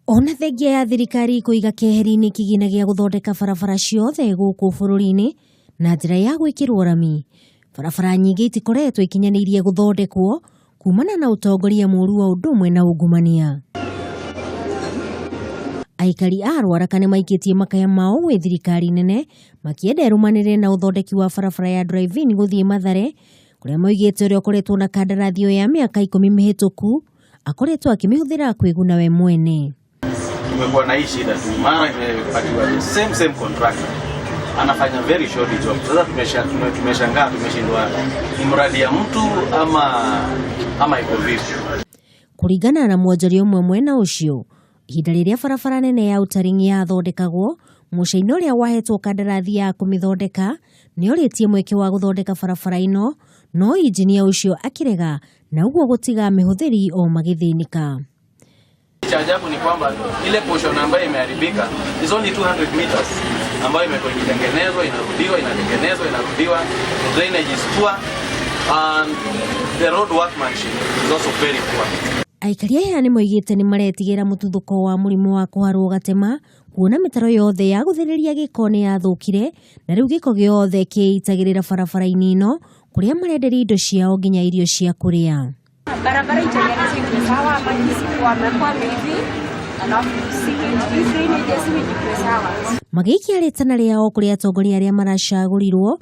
Ona thengia ya thirikari kũiga keheri-inĩ kĩgĩna gĩa gũthondeka barabara ciothe gũkũ bũrũri-inĩ na njĩra ya gwĩkĩrwo rami, barabara nyingĩ itikoretwo ikinyanĩirie gũthondekwo kumana na ũtongoria mũru o ũndũ ũmwe na ungumania. Aikari a Ruaraka nĩ maikĩtie makaya mao gwĩ thirikari nene makĩenda ĩrũmanĩrĩre na ũthondeki wa barabara ya Drive-In gũthiĩ Mathare kũrĩa moigĩte ũrĩa ũkoretwo na kandarathi ĩyo ya mĩaka 10 mĩhĩtũku akoretwo akĩmĩhũthĩra kwĩguna we mwene. Tumekuwa na hii shida tu, mara imepatiwa the same same contractor anafanya very shoddy job. Sasa tumeshangaa, tumeshindwa ni mradi ya mtu ama iko vipi? Kũringana na mwonjoria ũmwe mwena ũcio, ihinda rĩrĩa barabara nene ya Outer Ring yathondekagwo, mũcaina ũrĩa wahetwo kandarathi ya kũmĩthondeka nĩorĩtie mweke wa gũthondeka barabara ĩno, no injinia ũcio akĩrega na ũguo gũtiga mĩhũthĩri o magĩthĩnĩka. Cha ajabu ni kwamba ile portion ambayo imeharibika is only 200 meters ambayo imekuwa ikitengenezwa, inarudiwa, inatengenezwa, inarudiwa. The drainage is poor and the road workmanship is also very poor. Aikari aya nĩ moigĩte nĩ maretigĩra mũtuthũko wa mũrimũ wa kũharwo gatema kuona mĩtaro yothe ya gũthereria gĩko nĩ yathũkire na rĩu gĩko gĩothe kĩitagĩrĩra barabara-inĩ ĩno kũrĩa marenderia indo ciao nginya irio cia kũrĩa. Barabara itengenezwe ikuwe sawa, maji wamekwama hivi, alafu sewage, hii drainage ya sewage ikuwe sawa. Magĩikia rĩtana rĩao kũrĩ atongoria arĩa maracagũrirwo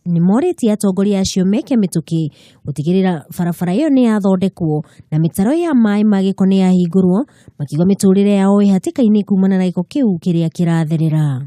nĩ morĩtie atongoria acio meke mĩtũkĩ gũtigĩrĩra barabara ĩyo nĩ yathondekwo na mĩtaro ya maĩ ma gĩko nĩ yahingũrwo, makiuga mĩtũrĩre yao ĩ hatĩka-inĩ kumana na gĩko kĩu kĩrĩa kĩratherera.